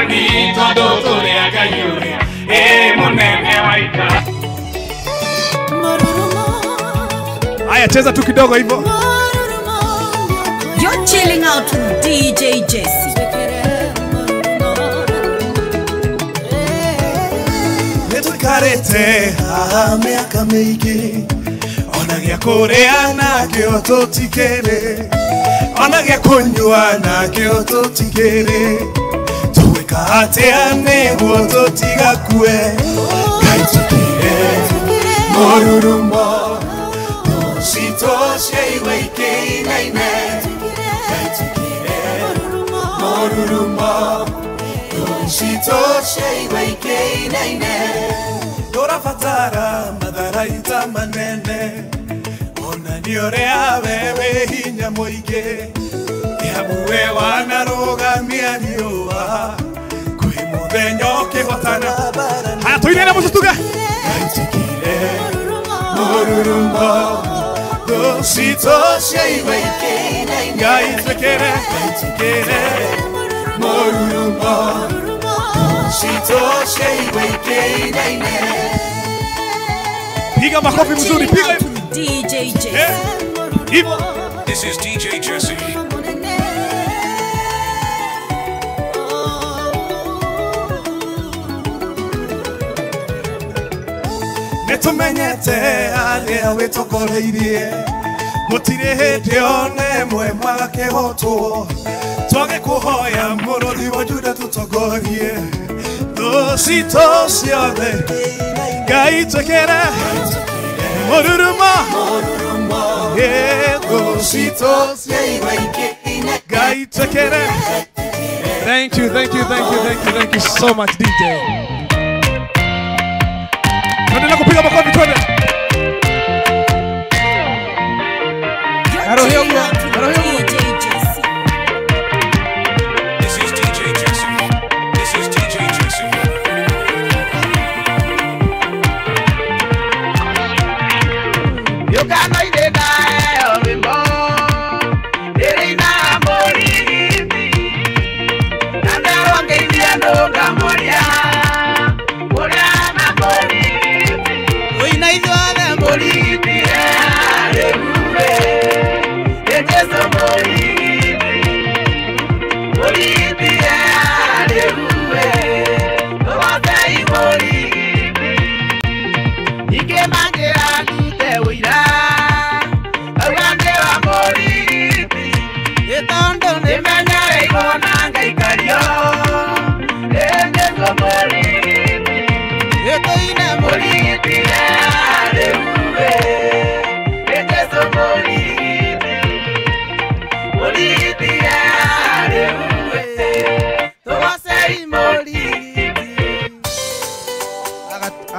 Mwathani tondu turi a Ngai uria munene wa ita. Haya, cheza tu kidogo hivyo. You're chilling out with DJ Jesse. Nĩtũikarĩte haha mĩaka mĩingĩ, ona gĩa kũrĩa nakĩo tũtikĩrĩ, ona gĩa kũnyua nakĩo tũtikĩrĩ, tũgwĩka atĩa nĩguo tũtigakue? Ngai tũkire mũrurumo, citũ ciaigua ikĩinaine. Ngai tũkire mũrurumo, citũ ciaigua ikĩinaine. Tũrabatara matharaita manene, ona nĩ ũrĩa we wĩ hinya mũingĩ, nĩ amu we wanarũgamia riũa kwĩ mũthenya ũkĩhotana. Haya, tũinene mũcituge. Ngai tũkire mũrurumo, citũ ciaigua ikĩinaine. Ngai tũkire, Ngai tũkire mũrurumo, citũ ciaigua ikĩinaine. Piga makofi mzuri, piga DJ Jesse. Hivyo. This is DJ Jesse. Nĩtũmenyete arĩa wĩtongoreirie, gũtirĩ hĩndĩ ona ĩmwe mwagakĩhotwo. Twage kũhoya mũrũthi wa Juda tũtongorie thũ citũ ciothe. Ngai twĩkĩre mũrurumo, thũ citũ ciaigua ikĩinaine. Ngai twĩkĩre. Thank you, thank you, thank you, thank you, thank you so much, DJ. Tuendelee kupiga makofi, twende. You're chilling out with DJ Jesse. This is DJ Jesse. This is DJ Jesse.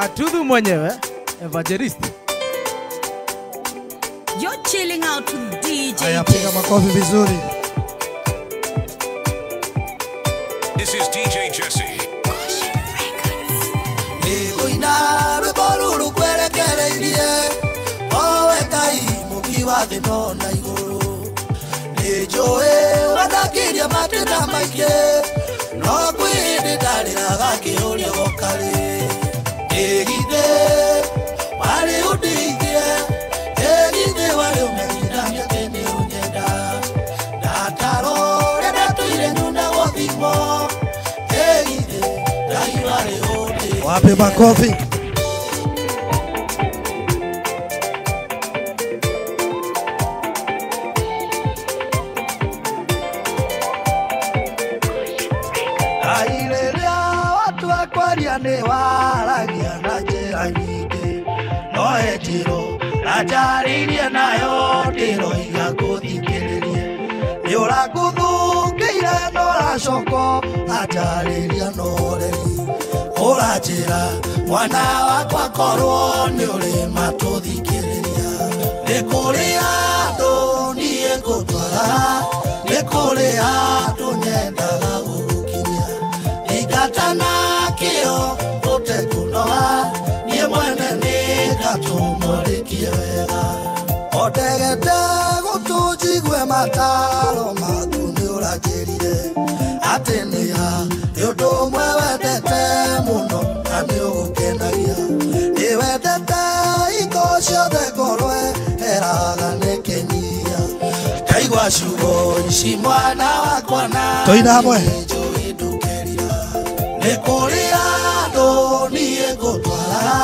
Atudhu mwenyewe evangelist. You're chilling out with DJ Haya, piga Jesse. makofi vizuri. This is DJ Jesse. Nĩngũina rwĩmbo rũrũ kwerekereirie, owe Ngai mũũmbi wa thĩ no na igũrũ. Nĩnjũĩ wanakiria matĩna maingĩ, no kwĩ hĩndĩ ndarĩraga ngĩũria gokarĩ. Ĩgithĩ warĩ ũndeithie, ĩgithĩ warĩ ũmenyithanie atĩ nĩ ũnyenda. Ndataro ũrĩa ndatũire nyunagwo thimo, ĩgithĩ Ngai warĩ ũndeithie. Wape makofi. Airĩrĩa watu akwaria nĩ waragia na njĩra nyingĩ, no ĩnjĩro anjarĩirie nayo ndĩroiga ngũthikĩrĩrie. Nĩ ũrangũthũkĩire na ũracoka anjarĩria na ũreri, ũranjĩra mwana wakwa korwo nĩ ũrĩ matũthikĩrĩria. Nĩ kũrĩ andũ niĩ ngũtwara, nĩ kũrĩ andũ nyendaga gũgũkinyia. Ingata nakĩo ũtekũnoga, niĩ mwene nĩngatũmũrĩkie wega. Ondegete gũtũ njigue mataro maku nĩ ũranjĩrire atĩ nĩ ha nĩ ũndũ Ũndũ ũmwe wendete mũno na nĩ ũgũkenagia. Nĩ wendete hingo ciothe ngorwo heraga nĩ kĩnyia. Ndaigua ciugo ici mwana wakwa na Tũina hamwe. Njũĩ ndũkerira. Nĩ kũrĩ andũ niĩ ngũtwara,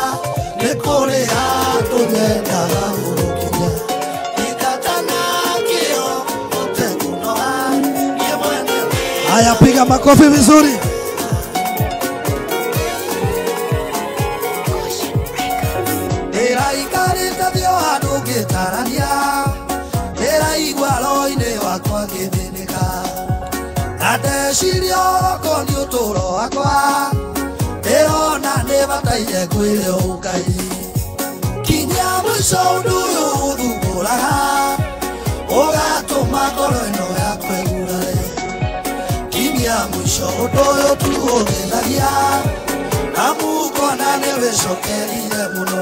nĩ kũrĩ andũ nyendaga gũgũkinya. Ingatana kĩo ũtekũnoga, niĩ mwene. Haya, piga makofi vizuri. Ndĩraikarĩte thĩ o handũ ngĩtarania, ndĩraigua roho-inĩ wakwa ngĩthĩnĩka. Na ndeciria ũkoniĩ ũtũũro wakwa, ndĩrona nĩ bataire kwĩre Ngai. Kinya mũico ũndũ ũyũ ũthumbũraga, ũgatũma ngoro ĩno yakwa ĩgurare. Kinya mũico ũndũ ũyũ tu ũthĩnagia, na mũkona nĩ wĩcokerire mũno.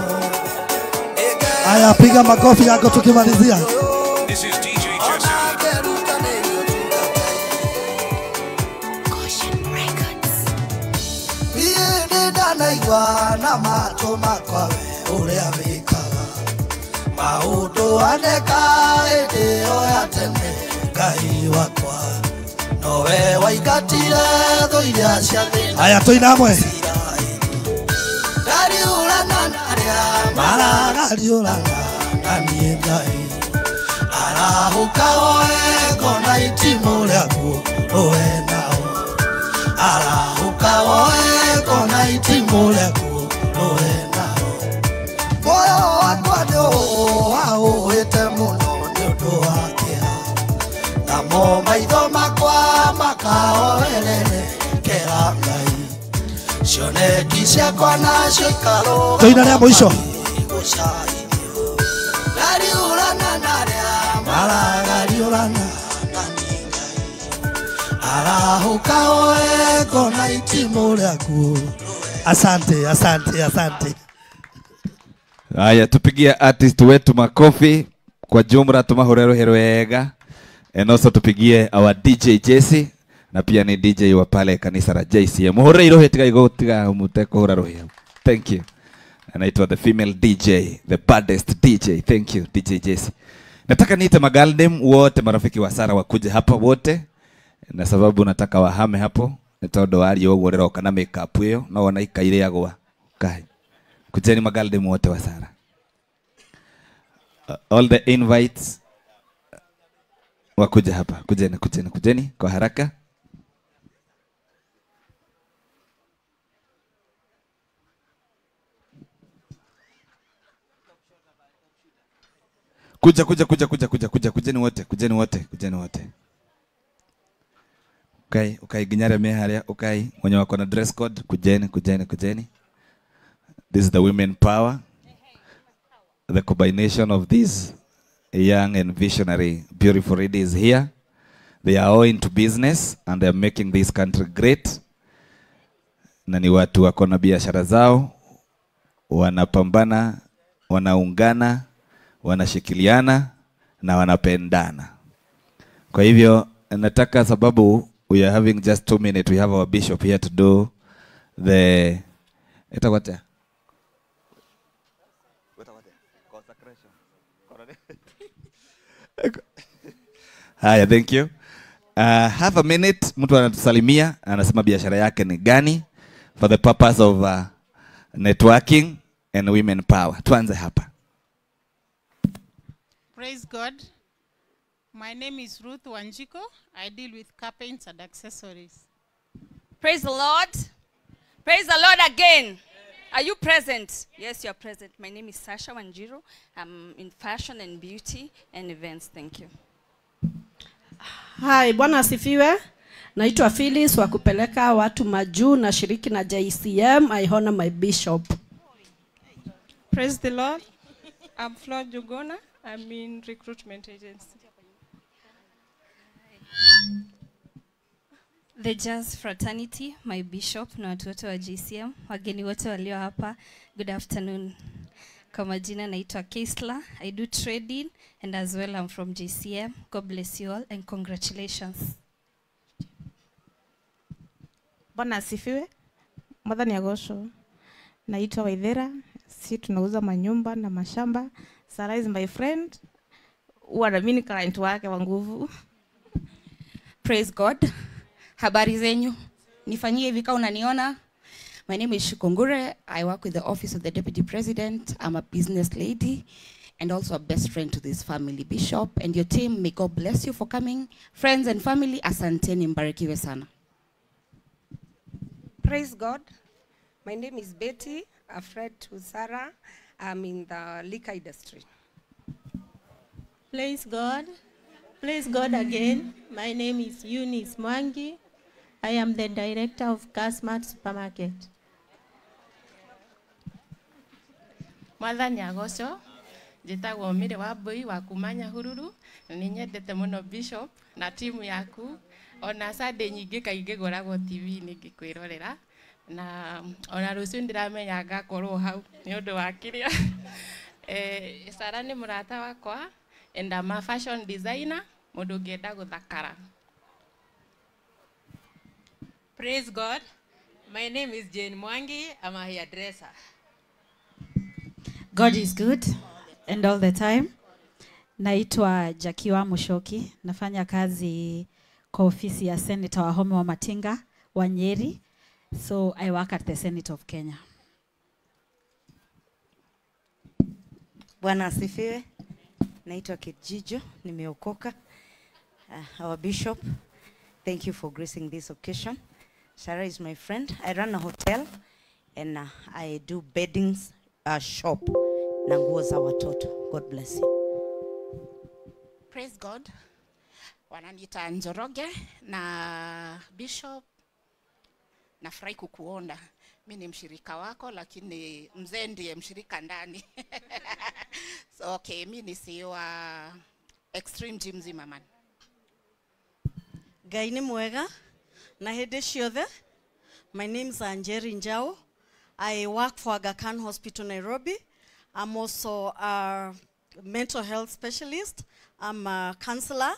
Haya, piga makofi yako tukimalizia. This is DJ Jesse. Niĩ nĩ ndanaigua na matũ makwa we ũrĩa wĩkaga maũndũ aneka hĩndĩ ĩyo ya tene. Ngai wakwa nowe waingatire thũ iria cia thĩna. Haya, tũina hamwe. Ngariũrana na arĩa maragariũrana na niĩ Ngai. Arahũka woe ngona itimũ rĩaku rũe nao. Arahũka woe ngona itimũ rĩaku rũe nao. Muoyo wakwa nĩ waũhĩte mũno nĩ ũndũ wa kĩeha, namo maitho makwa makahoerere kera Ngai. Cioneki ciakwa nacio ikarũgama Tũina rĩa mũico. igũcaithio. Ngariũrana na arĩa maragariũrana na niĩ Ngai. Arahũka woe ngona itimũ rĩaku. Asante, asante, asante. Haya, tupigie artist wetu makofi kwa jumla, tumahurero wega. And also tupigie our DJ Jesse, na pia ni DJ wa pale kanisa la JCM. Muhure irohe tiga igo tiga mute kuhura rohe. Thank you. Anaitwa the female DJ, the baddest DJ. Thank you DJ Jesse. Nataka niite magaldem wote marafiki wa Sara wakuje hapa wote, na sababu nataka wahame hapo ni tondu waria uguo riroka na makeup iyo no wona ikaire yagwa. Kai. Kujeni magaldem wote wa Sara. All the invites wakuja hapa. Kujeni, kujeni, kujeni kwa haraka. Kuja, kuja, kuja, kuja, kuja, kuja, kujeni wote, kujeni wote, kujeni wote. Ukai, ukai ginyare me haria, ukai mwenye wako na dress code, kujeni, kujeni, kujeni. This is the women power. The combination of these young and visionary beautiful ladies here. They are all into business and they are making this country great. Na ni watu wako na biashara zao, wanapambana, wanaungana, wanashikiliana na wanapendana. Kwa hivyo nataka, sababu we are having just 2 minutes, we have our bishop here to do the itakwate Haya, thank you. Half a minute, mtu anatusalimia, anasema biashara yake ni gani for the purpose of networking and women power. Tuanze hapa. Praise God. My name is Ruth Wanjiko. I deal with car paints and accessories. Praise the Lord. Praise the Lord again. Are you present? Yes, you are present. My name is Sasha Wanjiru. I'm in fashion and beauty and events. Thank you. Hi, Bwana asifiwe. Naitwa Phyllis wa kupeleka watu majuu na shiriki na JCM. I honor my bishop. Praise the Lord. I'm Flo Jugona. I'm in recruitment agency. The Jazz Fraternity, my bishop na watu wote wa JCM, wageni wote walio hapa, good afternoon. Kwa majina naitwa Keisla. I do trading and as well I'm from JCM. God bless you all and congratulations. Bwana asifiwe. Mwathani agocwo. Naitwa Waithera. Si tunauza manyumba na mashamba. Sarah is my friend. Huwa na mimi client wake wa nguvu. Praise God. Habari zenyu. Nifanyie hivi kama unaniona. My name is Shikongure. I work with the office of the Deputy President. I'm a business lady and also a best friend to this family, Bishop and your team. May God bless you for coming. Friends and family, asanteni, mbarikiwe sana. Praise God. My name is Betty, a friend to Sarah. I'm in the liquor industry. Praise God. Praise God again. My name is Eunice Mwangi. I am the director of Kasmart Supermarket. Mwathani agocwo. Njĩtagwo Mary Wambui wa kuma Nyahururu, na nĩ nyendete mũno Bishop na timu yaku. Ona Sunday nyingĩ kaingĩ ngoragwo TV-inĩ ngĩkwĩrorera, na ona rũciũ ndĩramenya ngakorwo hau nĩ ũndũ wa kĩrĩa. Sarah nĩ mũrata wakwa and I'm a fashion designer, mũndũ ũngĩenda gũthakara. Praise God. My name is Jane Mwangi. I'm a hairdresser. God is good and all the time. Naitwa Jakiwa Mushoki. Nafanya kazi kwa ofisi ya Senator Wahome wa Matinga wa Nyeri. So I work at the Senate of Kenya. Bwana asifiwe. Naitwa Kate Jijo, nimeokoka. Our bishop, thank you for gracing this occasion. Sarah is my friend. I run a hotel and I do beddings shop na nguo za watoto. God bless you. Praise God. Wananiita Njoroge na Bishop, nafurahi kukuona. Mimi ni mshirika wako, lakini mzee ndiye mshirika ndani. So okay, mimi ni CEO wa Extreme Gym Zimmerman. Ngai nĩ mwega na hĩndĩ ciothe. My name is Anjeri Njau. I work for Aga Khan Hospital, Nairobi. I'm also a mental health specialist. I'm a counselor.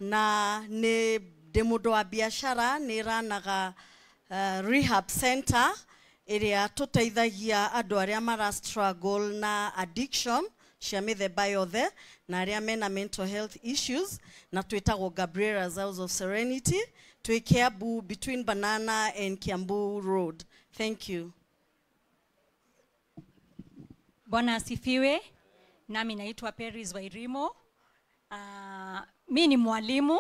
Na nĩ ndĩ mũndũ wa biashara, nĩ ranaga rehab center ĩrĩa tũteithagia andũ arĩa mara struggle na addiction cia mĩthemba yothe na arĩa mena mental health issues, na twĩtagwo Gabriela's House of Serenity. Twĩ Kiambu, between Banana and Kiambu Road. Thank you. Bwana asifiwe. Nami naitwa Peris Wairimo. Mi ni mwalimu,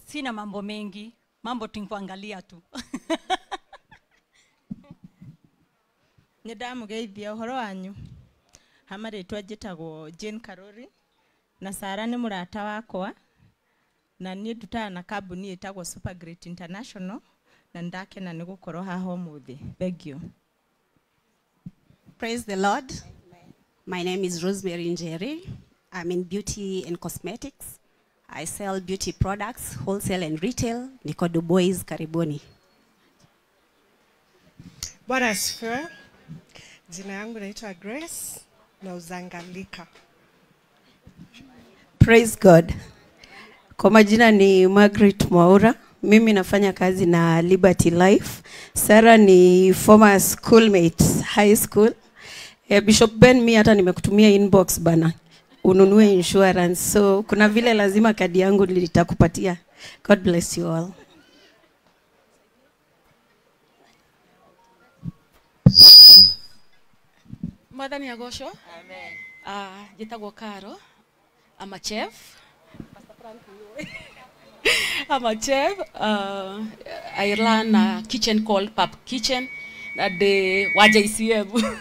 sina mambo mengi, mambo tu tu. Nĩ ndamũgeithia ũhoro wanyu. Hama rĩtwa njĩtagwo Jane Karori na Sarah nĩ mũrata wakwa, na niĩ ndutaga na kambuni ĩtagwo Super Great International, na ndakena nĩ gũkorwo haha ũmũthĩ. Thank you. Praise the Lord. My name is Rosemary Njeri. I'm in beauty and cosmetics. I sell beauty products, wholesale and retail. Niko Dubois, karibuni. Bwana asifiwe. Jina yangu naitwa Grace na uzangalika. Praise God. Kwa majina ni Margaret Mwaura. Mimi nafanya kazi na Liberty Life. Sarah ni former schoolmate, high school. Bishop Ben, mi hata nimekutumia inbox bana, ununue insurance. So kuna vile lazima kadi yangu nitakupatia. God bless you all. Mwathani agocwo. Amen. Njĩtagwo Karo. I'm a chef. Pastor Frank, I'm a chef. I run a kitchen called Pap Kitchen at the wa JCM.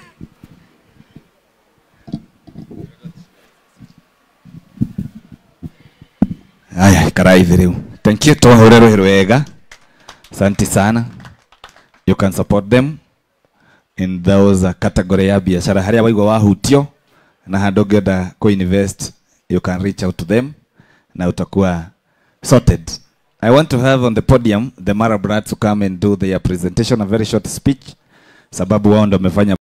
Aya, karai thiriu. Thank you twahũre rũhĩ rwega. Asante sana. You can support them in those category ya biashara haria waigua wahutio na handũ ũngĩenda ku-invest, you can reach out to them na utakuwa sorted. I want to have on the podium the Mara Brats to come and do their presentation, a very short speech, sababu wao ndio wamefanya